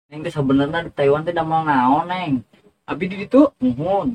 Neng teh sabenerna di Taiwan teh damel naon, Neng? Abi di ditu? Muhun.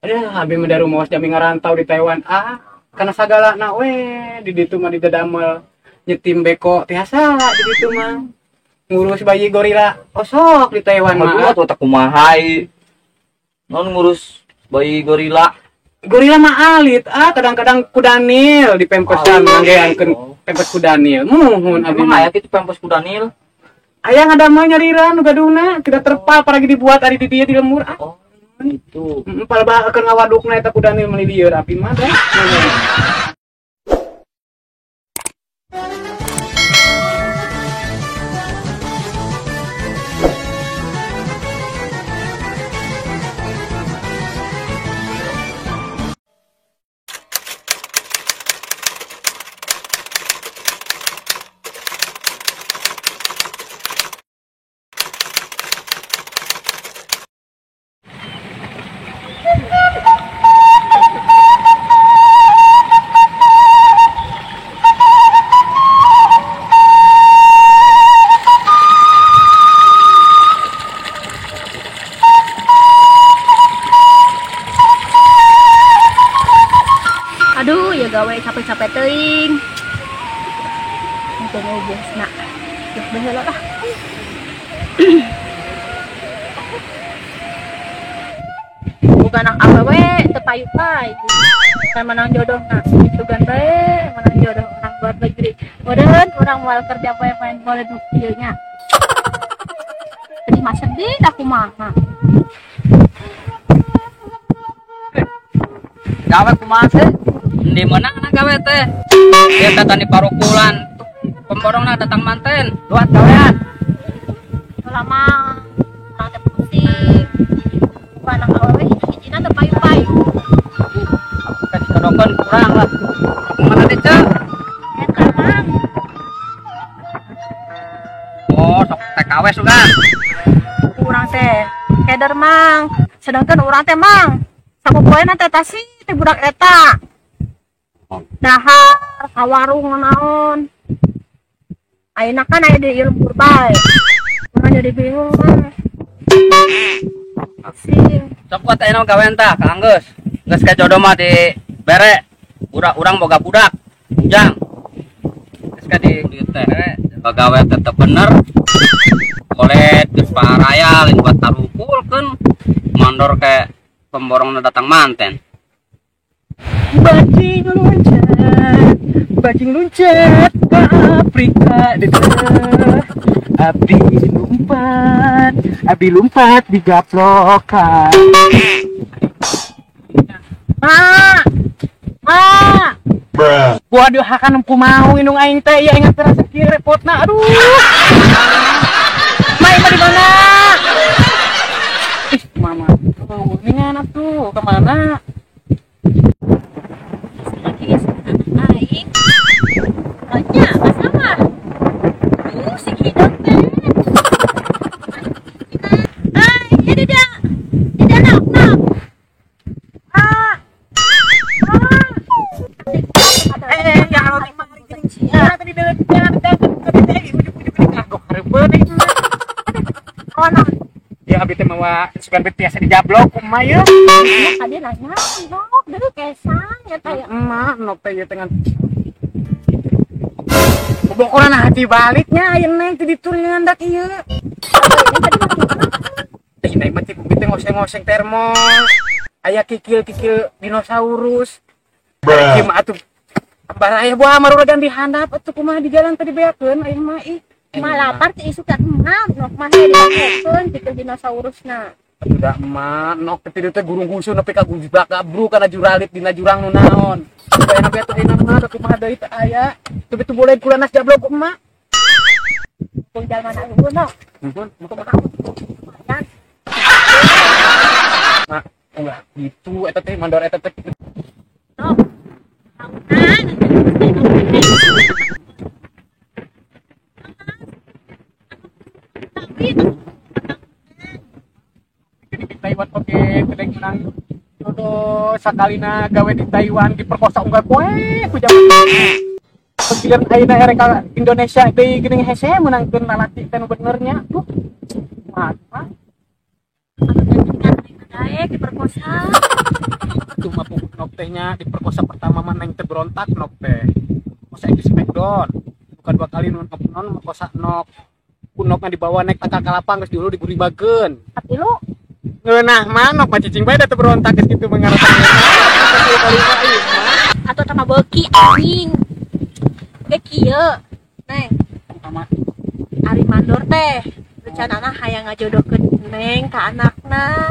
Aduh, abi mah rumaos jami ngarantau di Taiwan. Ah, kana sagalana we di ditu mah didamel nyetim beko tiasa di ditu mah. Ngurus bayi gorila osok di Taiwan mah. Aduh, atuh teh kumaha non ngurus bayi gorila. Gorila mah alit, ah kadang-kadang kudanil dipempesan manggeankeun pempes kudanil. Muhun abi mah aya kitu pempes kudanil. Aya ngadamel nyariran nu gaduhna, tidak terpal paragi dibuat ari di dieu di lembur ah. Oh, gitu. Heeh, palebah keur ngawadukna eta kudanil meuli lieur abi mah dah. Aduh, ya gawe capek-capek teuing. Untung bosna. Ya baheula lah. Bukan anak awewe teu payu-payu. Kan menang jodohna. Sugan bae menang jodoh orang luar negeri. Meureun urang moal kerja poe main bola nu ieu nya. Sedih mah sedih da kumaha. Gawe kumaha sih? Di mana anak gawe teh? Dia tani parukulan, pemborongna datang manten. Luat gawean. Lama urang teh pusing. Bukan anak awewe hiji-hijina teu payu-payu. Kan dicodokeun kurang lah. Kumaha teh, Ceu? Eta Mang. Oh, sok TKW sugan. Urang teh keder Mang. Sedangkan urang teh Mang sapopoena teh tasi teh budak eta. Dahar ka warung naon. Ayeuna kan aya di lembur bae. Urang jadi bingung mah. Pusing. Sok kuat ayeuna gawean tah ka anggeus. Geus ka jodoh mah di bere. Budak urang boga budak. Ujang. Geus ka di dieu teh bagawe tetep bener. Kolet geus paraya lain buat tarukulkeun. Mandor ke pemborongna datang manten. Bajing loncat ke Afrika, abdi lompat di gaplokan. Ma, ma, gua dihakan ku mau indung aing teh, ya ingat terasa kieu repotna, aduh. Ma, ima di mana? Ih, mama, tuh, ningan atuh, kemana? Aing tanya sama si hidung teh. Ay, ya tidak. Tidak nak nak. Ah. Ah. Ya Allah mari geuning sia tadi deut jangan tadi teh ujug-ujug geuning ah gok hareupeun deui. Oh, nah. Ya abi teh mawa sugan teh tiasa dijablok kumaha ye? Tadi nanya, nok deui kesang nya teh. Emak nok teh ieu teh ngan bobokoran hati baliknya aya neng teh ditu ngandak ieu. Teh neng mah teh ngoseng-ngoseng termos. Aya kikil-kikil dinosaurus. Ieu mah atuh abah aya buah maruregan di handap atuh kumaha di jalan teh dibeakeun aya mah ih. Mah lapar teh isuk teh emak nok mah dibeakeun kikil dinosaurusna. Atuh da emak nok teh teh gurung gusu nepi ka gujbak gabru kana juralit dina jurang nu naon. Bayana be atuh enak mah kumaha deui teh aya. Teu betu boleh kulanas jablok ku emak. Kung jalma na eueuh nok. Muhun, muhun. Mak, ulah gitu eta teh mandor eta teh. Nok. Tahunan. Di Taiwan oke, teh menang jodoh sakalina gawe di Taiwan diperkosa unggal poe ku jaman. Penggilir ayeuna erek ka Indonesia deui geuning hese meunangkeun lalaki teh nu bener nya. Duh. Kumaha mah? Atuh kan daek diperkosa. Atuh mah pupuk nok teh nya diperkosa pertama mah neng teh berontak nok teh. Masa di smackdown. Bukan dua kali non merkosa nok. Ku nokna dibawa naik tangkal kalapa geus dulu diguribakeun. Tapi lu ngeunah mah nok mah cicing bae da teu berontak geus kitu mengarapan. Atau sama beuki anjing. Ge kieu. Neng. Sama Ari mandor teh rencanana hayang ngajodohkeun Neng ka anakna.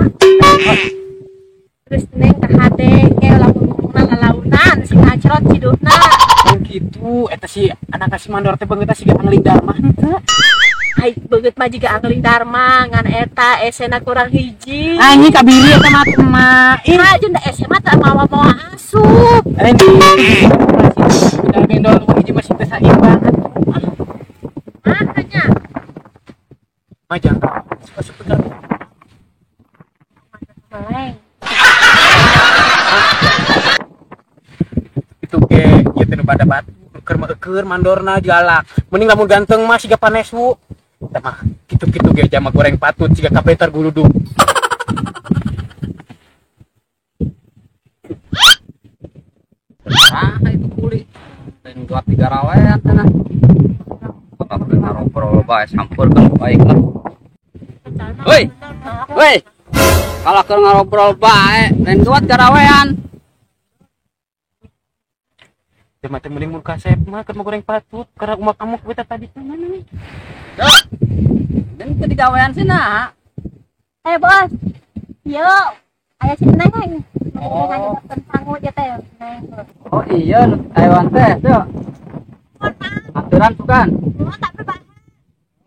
Terus Neng ka hade ke lamun ngomongna lalaunan si ngacrot cidutna. Kan kitu eta si anak si mandor teh beungeutna siga Angling Dharma henteu. Ai beungeut mah jiga Angling Dharma ngan eta esena kurang hiji. Anjing kabiri eta mah mah. Ih, jeung da ese mah teu mawa-mawa asup. Anjing. Udah gendol hiji masih teu saimbang. Makanya majang suka suka meleng itu ke ieu teh nu pada batu keur mah eueur mandorna galak mending lamun ganteng mah siga paneswu teh mah kitu-kitu ge jama goreng patut siga kapetar guludug. Ah itu kuli dan dua tiga rawean tanah. Ngobrol bae sampurkeun ku aing lah. Woi. Woi. Kalah keur ngobrol bae, lain duat garawean. Teh mah teh mending mun kasep mah keur goreng patut karena umak amuk we tadi mana nih. Dan teu digawean sina. Eh bos. Yo, aya si Neng. Oh. Sangu ieu teh, Neng. Oh iya, nu Taiwan teh, tuh. Aturan bukan?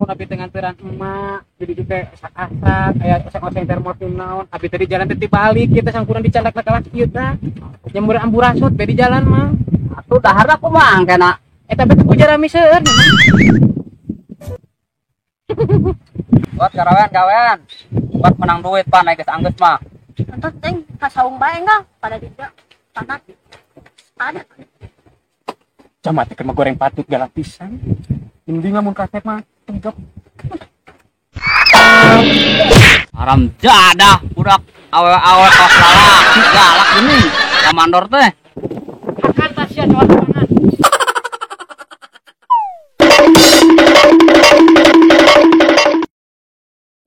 Abi teh nganteran emak jadi teh asak-asak aya oseng-oseng termos naon abi teh di jalan teh tibalik kieu teh sangkuran dicandak kalah kieu tah nyamur amburasut be di jalan mah atuh daharna kumaha engkena eta be teh ku jarami seueur buat garawean gawean buat menang duit pan geus anggeus mah entot teh ka saung bae enggak pada tidak panas ada camat teh goreng patut galak pisan mending lamun kasep mah tegap. Haram jadah budak awe-awe tos lalak galak gini ka mandor teh. Akan tasya soangan.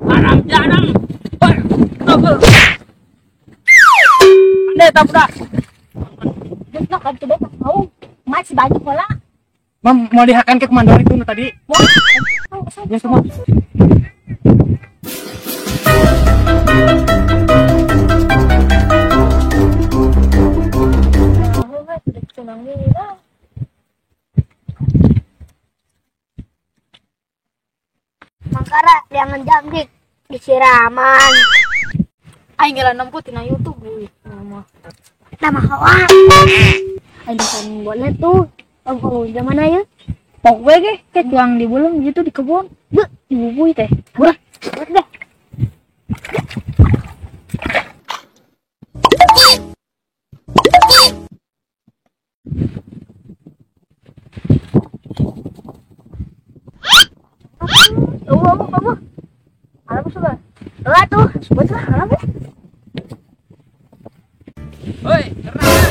Haram jadah. Hoi, togel. Ande ta budak. Geus nak ka coba tahu. Masih banyak heula. Mam mau dihakan ke mandor itu nu tadi. Ya semua. Mangkara jangan jangkik disiraman. Aing geura nempuh tina YouTube euy. Nama hawa. Aing kan boleh tuh. Oh, zaman aja. Pok we ge, ke tuang di bulung gitu di kebun. Beuh, dibubui teh. Buah, deh. Oh, alam sudah. Lah tuh, sebut lah alam. Hoi, keren.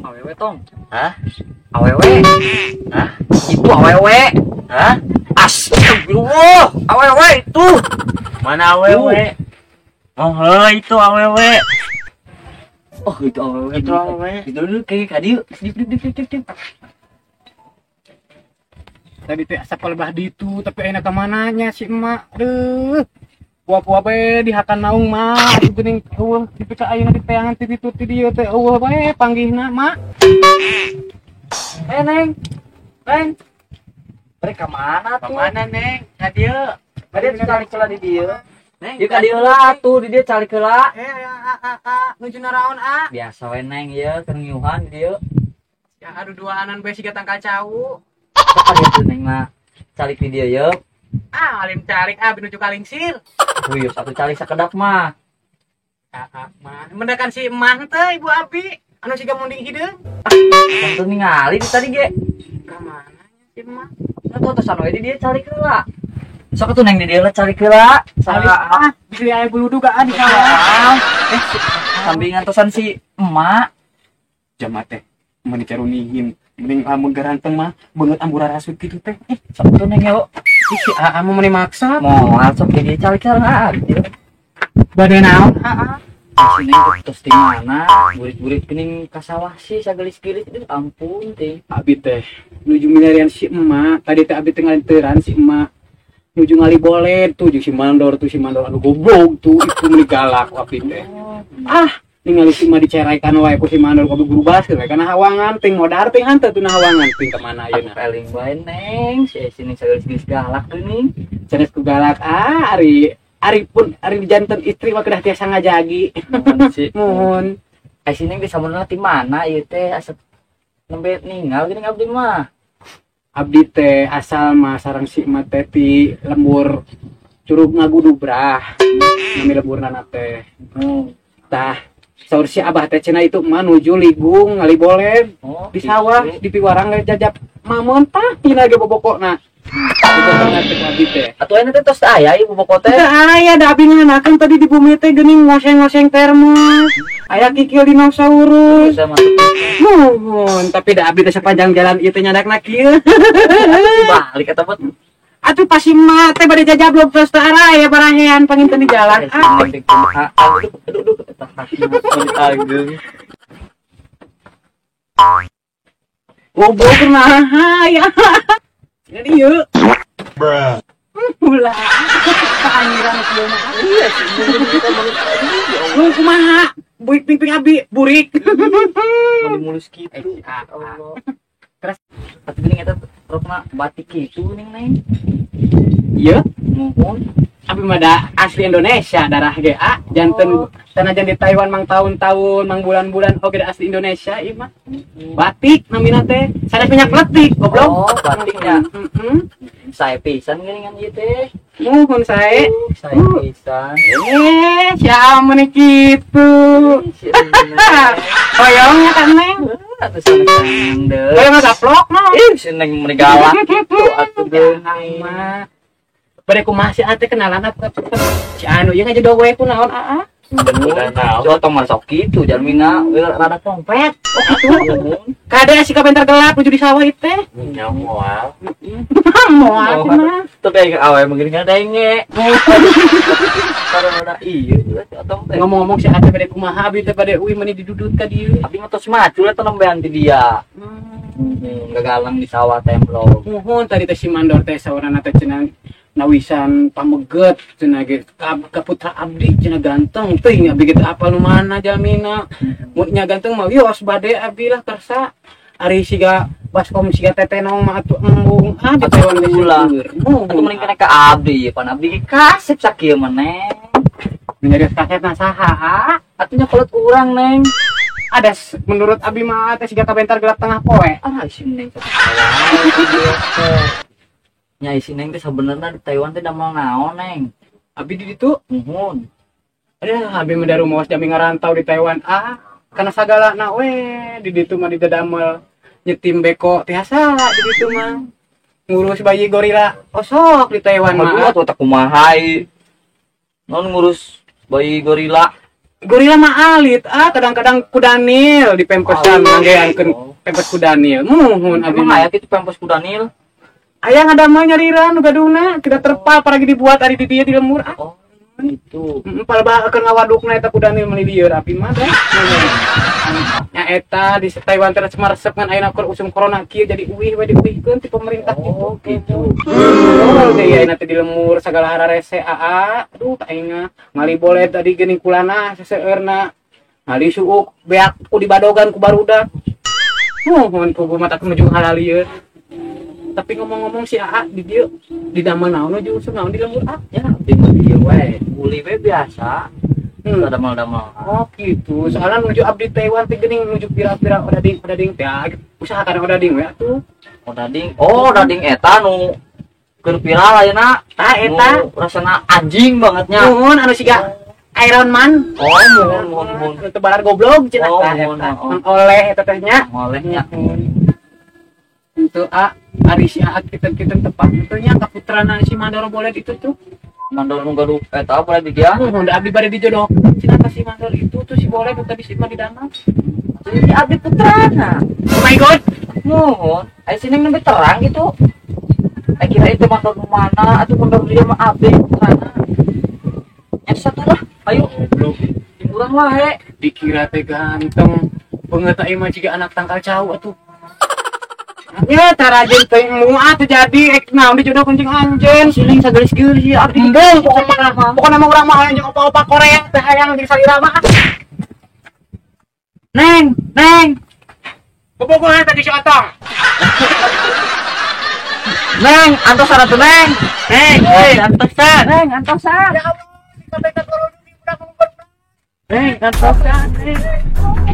Awewe tong. Hah? Awewe. Hah? Itu awewe. Hah? Astagfirullah, awewe itu. Mana awewe? Oh, heuh itu awewe. Oh, itu awewe. Itu awewe. Itu dulu kayak kadieu. Dip dip dip dip dip. Tadi teh asa palebah ditu tapi ayeuna ka mananya si emak. Aduh. Buah-buah bae dihakan naung mah atuh geuning eueuh dipika ayeuna di teangan ti ditu ti dieu teh eueuh bae panggihna mak. Eh Neng. Neng. Bari ka mana tuh? Ka mana Neng? Ka dieu. Ka dieu calik heula di dieu. Neng, ieu ka dieu lah atuh di dieu calik heula. Eh a a a nuju naraon a. Biasa we Neng ieu keur ngiuhan di dieu. Ya aduh duaanan bae siga tangkal cau. Ka dieu Neng mah calik di dieu yeuh. Ah, alim calik ah menuju kalingsir. Wih, satu calik sakedap mah. Ah, mah. Mendakan si emah teh Ibu Abi, anu siga munding hideung. Tentu ningali di tadi ge. Ka mana? Si emak. Atuh atosan we di dieu calik heula. Sok atuh neng di dieu lah calik heula. Salah ah, bisi aya buludug ah di sawah. Sambil ngantosan si emak. Jama teh meuni carunihin. Mending lamun garanteng mah beungeut ambura rasut kitu teh. Sok atuh neng yo. Ih si aa mah meuni maksa. Moal sok di dieu calik sareng aa gitu. Bade naon aa? Si neng tos di mana? Burit-burit geuning ka sawah sih sagelis-gelis aduh ampun teh. Abi teh nuju milarian si emak, tadi teh abi teh ngalinteuran si emak. Nuju ngaliboled tuh jeung si mandor anu goblok tuh itu meuni galak ku abi teh. Ah, ningali si emak diceraikan wae ku si mandor ku abi berubah we kana hawangan ting modar ting hanteu teu hawangan ting ka mana ayeuna. Paling wae neng, si neng sagelis-gelis galak geuning. Sanes ku galak ah ari ari pun ari janten istri mah kedah tiasa ngajagi. Muhun. Ai si neng teh sabenerna ti mana ieu teh asa nembe ninggal geuning abdi mah. Abdi teh asal mah sareng si emak teh ti lembur Curug Ngagudubrah. Nami lemburna teh. Tah saur si abah teh cenah itu mah nuju ligung ngaliboled di sawah di piwarang jajap mamon tah tina ge bobokona. Abdi teh. Atuh ayeuna teh tos aya ieu boboko teh. Teu aya da abi nganakeun tadi di bumi teh geuning ngoseng-ngoseng termos. Aya kikil dinosaurus. Muhun, tapi da abdi teh sepanjang jalan ieu teh nyadakna kieu. Balik eta mah. Atuh pas si emak teh bade jajablog tos teu araya barahean panginten di jalan. Ah. Aduh eta ageung. Goblok naha ya. Jadi yuk. Bruh. Ulah. Kaanyiran kieu mah. Iya sih. Lu kumaha? Buik ping-ping abi, burik. Mani mulus kitu. Allah. Terus atuh geuning eta rokna batik kitu geuning neng. Ieu muhun. Abi mah da asli Indonesia darah ge a janten sanajan di Taiwan mang tahun-tahun mang bulan-bulan oge da asli Indonesia ieu mah. Batik namina teh sanes minyak letik goblok. Oh, batiknya. Heeh. Sae pisan geuningan ieu teh. Muhun sae. Sae pisan. Sia meuni kitu. Hoyongnya kan neng. Atuh seneng deui. Hoyong gaplok no. Ih, seneng meuni galak kitu atuh geuning mah. Bade kumaha si ate kenalan apa si anu ieu ngajodoh we ku naon aa? Coba tong masuk kitu jalmina we rada trompet. Oh kitu. Kade si kabentar gelap nuju di sawah ieu teh. Nya moal. Moal cenah. Tapi awe mah geuning ngadenge. Karena ieu otong teh. Ngomong-ngomong si ate bade kumaha abi teh bade uih meuni didudut ka dieu. Abi mah tos macul eta nembean ti dia. Gagalang di sawah templog. Muhun tadi teh si mandor teh saurana teh cenah nawisan pameget cenah ge ka putra abdi cenah ganteng teuing abdi ge apal nu mana jalmina. Mun nya ganteng mah wios bade abdi lah kersa. Ari siga baskom siga tetenong mah atuh embung ah di Taiwan geus ulah. Atuh mending kena ka abdi pan abdi ge kasep sakieu mah neng. Nyarios kasepna saha ah? Atuh nya kolot urang neng. Ada menurut abi mah teh siga kabentar gelap tengah poe. Ah si neng nya si neng teh sabenerna di Taiwan teh damel naon neng? Abi di ditu? Muhun. Aduh, abi mah da rumaos jami ngarantau di Taiwan ah. Kana sagalana we di ditu mah didadamel nyetim beko tiasa di ditu mah. Ngurus bayi gorila osok di Taiwan mah. Atuh teh kumaha non ngurus bayi gorila. Gorila mah alit ah kadang-kadang kudanil dipempesan manggeankeun pempes kudanil. Muhun abi mah aya kitu pempes kudanil. Aya ngadamel nyariran nu gaduhna, tidak terpal paragi dibuat ari di dieu di lemur ah. Oh, gitu. Heeh, palebah keur ngawadukna eta kudanil meuni lieur api mah teh. Nya eta di Taiwan teh resep ngan ayeuna keur usum corona kieu jadi uih we diuihkeun ti pemerintah oh, gitu. Oh, deui ayeuna teh di lemur sagala hararese aa. Aduh, aing mah ngali boleh tadi geuning kulana seseueurna. Ngali suuk beak ku dibadogan ku barudak. Muhun puguh mata menuju halalieun. Tapi ngomong-ngomong si AA di dieu di damel naon nuju usum naon di lembur ah ya di dieu we uli we biasa. Damel-damel. Oh gitu. Soalnya nuju abdi Taiwan teh geuning nuju pira-pira odading teh usahakan odading we atuh. Odading. Oh, odading eta nu keur viral ayeuna. Tah eta rasana anjing banget nya. Nuhun anu siga Iron Man. Oh, nuhun nuhun nuhun. Teu balar goblok cenah tah eta. Oleh eta teh nya. Oleh nya. Itu A. Ari si Aat kita-kita tepat nya ka putrana si Mandor Boled itu tuh. Mandor nu gaduh eta boleh bikian. Oh, da abdi bade dijodoh. Cenah ka si Mandor itu tuh si Boled nu tadi si mah di danau. Jadi abdi putrana. Oh my god. Nuhun, ai si Neng nembe terang gitu. Ai kira itu mandor nu mana atuh mandor dia mah abdi putrana. Yang satu lah, ayo. Goblok. Urang wae. Dikira teh ganteng. Beungeut teh mah jiga anak tangkal cau atuh. Ya, tarajin teh embung atuh jadi ek naon dijodohkeun jeung anjeun. Si Neng sagelis-geulis ya abdi. Embung pokokna mah urang mah hayang jeung opa-opa Korea teh hayang jeung salira mah. Neng, Neng. Bobogohan tadi si Otong. Neng, antosan atuh Neng. Neng, euy, antosan. Neng, antosan. Ya Allah, sampai ka turun di budak ngumpet. Neng, antosan. Neng.